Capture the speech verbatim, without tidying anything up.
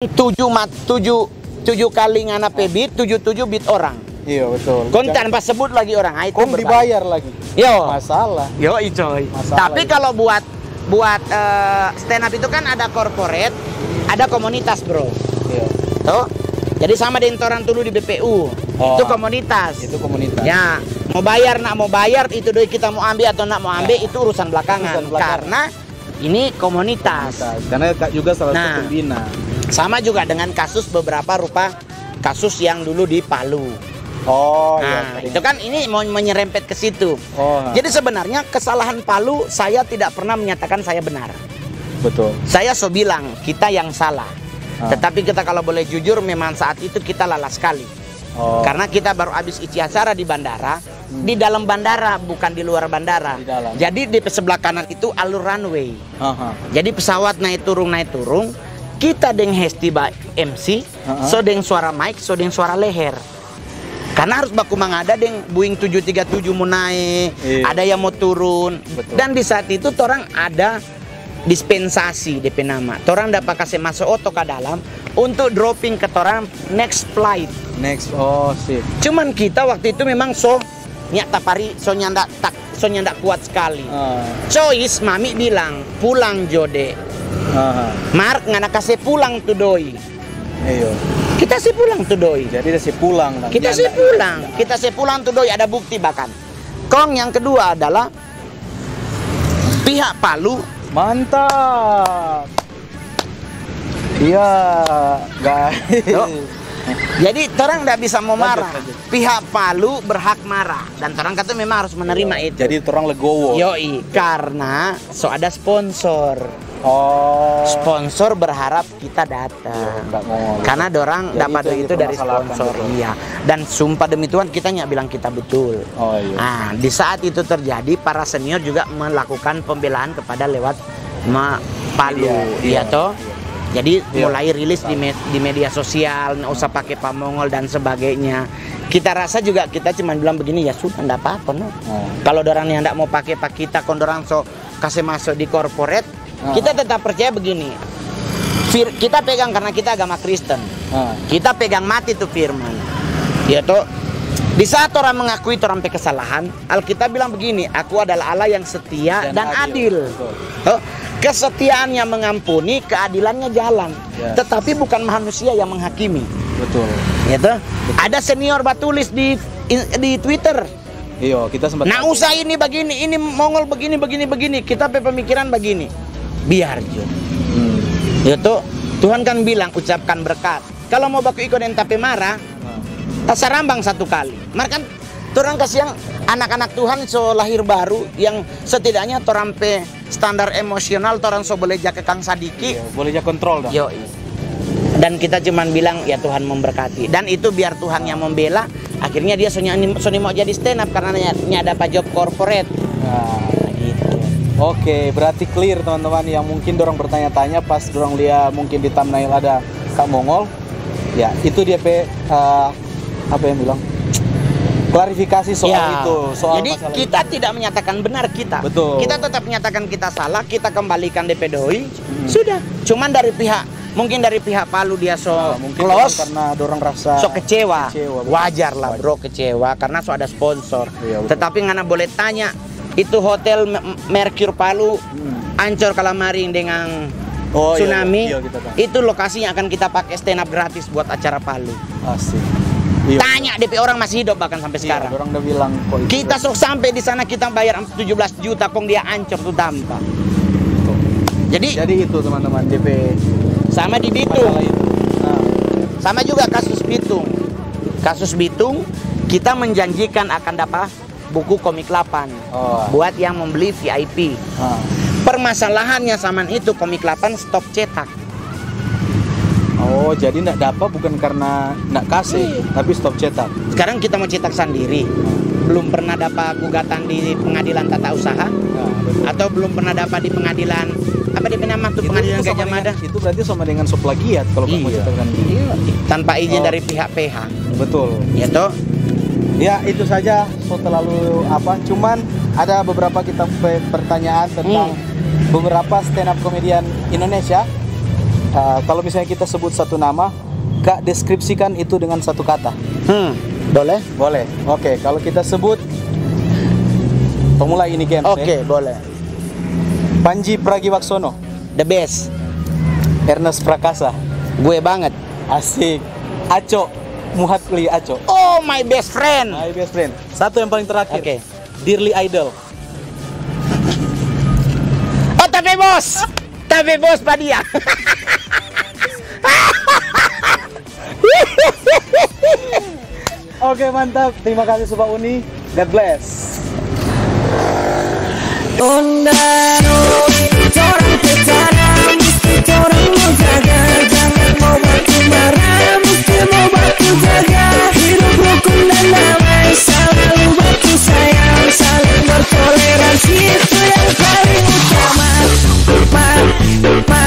tujuh mat-, tujuh, tujuh kali ngana pe beat, tujuh tujuh beat orang. Iya, betul. Kong tanpa sebut lagi orang, ah, itu kong berbahaya. Dibayar lagi. Yo. Masalah. Yo, coy. Masalah. Tapi itu, kalau buat, buat, eh, stand up itu kan ada corporate, ada komunitas, bro. Iya. Tuh. Jadi sama dengan orang dulu di B P U. Oh. Itu komunitas. Itu komunitas. Ya, mau bayar, nak mau bayar, itu doi kita mau ambil atau nak mau ambil, nah, itu urusan belakangan. Urusan belakangan. Karena ini komunitas. Komunitas. Karena Kak juga salah satu pembina. Nah, sama juga dengan kasus beberapa rupa kasus yang dulu di Palu. Oh, iya. Nah, itu kan ini mau menyerempet ke situ. Oh. Jadi sebenarnya kesalahan Palu saya tidak pernah menyatakan saya benar. Betul. Saya so bilang kita yang salah. Ah. Tetapi kita kalau boleh jujur memang saat itu kita lalas sekali. Oh. Karena kita baru habis isi acara di bandara, hmm, di dalam bandara, bukan di luar bandara. Di dalam. Jadi di sebelah kanan itu alur runway. Aha. Jadi pesawat naik turun, naik turun, kita deng Hesti ba M C, aha, so deng suara mic, so deng suara leher. Karena harus baku mangada deng Boeing tujuh tiga tujuh mau naik, iya, ada yang mau turun. Betul. Dan di saat itu torang ada dispensasi depe nama. Torang dapa kase maso oto ka dalam untuk dropping ke torang next flight. Next, oh, sip. Cuman kita waktu itu memang so nya tapari, so nyanda tak, so nyanda kuat sekali. Ah. Choice mami bilang, "Pulang, Jode." Aha. Mark, ngana kase pulang tu doi. Iyo. Kita se pulang tu doi. Jadi dia se pulang, kan? Kita se pulang. Kita se pulang tu doi, ada bukti bahkan. Kong yang kedua adalah pihak Palu. Mantap. Iya, guys. Tuh. Jadi, torang nda bisa mau marah. Lanjut, lanjut. Pihak Palu berhak marah. Dan torang kata memang harus menerima itu. Iya. Jadi, torang legowo. Yoi, karena so ada sponsor. Oh. Sponsor berharap kita datang. Iya, nggak mau. Karena dorang dapat duit itu dari sponsor. Jadi itu yang dipermasalahkan, betul. Iya. Dan sumpah demi Tuhan, kita nggak bilang kita betul. Oh, iya. Nah, di saat itu terjadi, para senior juga melakukan pembelaan kepada lewat ma-, Palu, iya, iya, iya, toh? Iya. Jadi, iya, mulai rilis di me-, di media sosial, nggak usah pakai pamongol dan sebagainya. Kita rasa juga, kita cuma bilang begini, "Ya sudah, nggak apa-apa, no." Oh. Kalau dorang yang nggak mau pakai pa kita, kong dorang so kase maso di corporate, ah, kita tetap percaya begini. Fir-, kita pegang karena kita agama Kristen. Ah. Kita pegang mati tu firman. Ya toh? Di saat orang mengakui orang pe kesalahan, Alkitab bilang begini, "Aku adalah Allah yang setia dan adil." Dan adil. Betul. Toh? Kesetiaannya mengampuni, keadilannya jalan. Yes. Tetapi bukan manusia yang menghakimi. Betul. Ya toh? Betul. Ada senior batulis di, di Twitter. Iyo, kita sempat. Nda usah ini bagini, ini Mongol bagini, bagini, bagini. Kita pe pemikiran bagini. Biar jo. Hmm. Yo to, Tuhan kan bilang, "Ucapkan berkat." Kalau mo baku iko deng ta pe mara, hmm, ta sarambang satu kali. Mar kan, torang kasiang anak-anak Tuhan so lahir baru yang setidaknya torang pe standar emosional torang so boleh ja kekang sadiki. Iya, boleh ja kontrol dong. Yoi. Dan kita cuman bilang, "Ya, Tuhan memberkati." Dan itu biar Tuhan yang membela, akhirnya dia so nya-, so nimau jadi stand up karena nya-, nya dapa job corporate. Nah. Gitu. Oke, berarti clear teman-teman yang mungkin dorang bertanya-tanya pas dorang lia mungkin di thumbnail ada Kak Mongol. Ya, itu dia pe, eh, apa yang bilang? Klarifikasi soal itu, soal masalah itu. Ya. Jadi, kita tidak menyatakan benar kita. Betul. Kita tetap menyatakan kita salah, kita kembalikan depe doi. Hmm. Sudah. Cuman dari pihak, mungkin dari pihak Palu dia so close, karena dorang rasa kecewa. Nah, mungkin karena dorang rasa kecewa, betul. Wajar lah, bro, kecewa karena so ada sponsor. Iya, betul. Tetapi ngana boleh tanya, itu hotel Me-, Mercure Palu, hmm, ancor kalamaring dengan tsunami, oh, iya, iya. Iya, kita tahu. Itu lokasi yang akan kita pakai stand up gratis buat acara Palu. Asik. Iya, betul. Tanya depe orang masih hidup bahkan sampai sekarang. Iya, orang udah bilang kok itu. Kita sok sampai di sana, kita bayar tujuh belas juta, kong dia ancor tu tampa. Betul. Jadi, jadi itu, teman-teman, depe masalah itu. Sama di Bitung. Nah. Sama juga kasus Bitung. Kasus Bitung, kita menjanjikan akan dapat buku Komik delapan, oh, buat yang membeli V I P. Ah. Permasalahannya zaman itu Komik delapan stop cetak. Oh, jadi ndak dapa bukan karena ndak kasih, iya, tapi stop cetak. Sekarang kita mau cetak sendiri. Belum pernah dapa gugatan di pengadilan tata usaha, nah, betul, atau belum pernah dapa di pengadilan, apa dia nama tuh, itu, pengadilan itu sama Gajah Mada? Itu berarti sama dengan so plagiat kalau mau cetak sendiri. Iya. Tanpa izin dari pihak P H. Oh. Betul. Ya toh? Ya, itu saja. So terlalu apa, cuman ada beberapa kita pe-, pertanyaan tentang, hmm, beberapa stand up comedian Indonesia. Ah, kalau misalnya kita sebut satu nama, Kak deskripsikan itu dengan satu kata. Hmm, boleh? Boleh. Oke, kalau kita sebut pemula ini game. Oke, boleh. Panji Pragiwaksono, The best. Ernest Prakasa, Gue banget. Asik, Aco Muhatli Aco, Oh, my best friend. My best friend. Satu yang paling terakhir. Oke. Dearly Idol. Oh, tapi bos. Tapi bos, pa dia. Oke, mantap. Terima kasih Supa Uni. God bless. Onda, no, torang pe tanah, musti torang mo jaga. Jangan mo baku marah, musti mo baku jaga. Hidup rukun dan damai, salalu baku sayang, saling bertoleransi, itu yang paling utama. Ma, ma,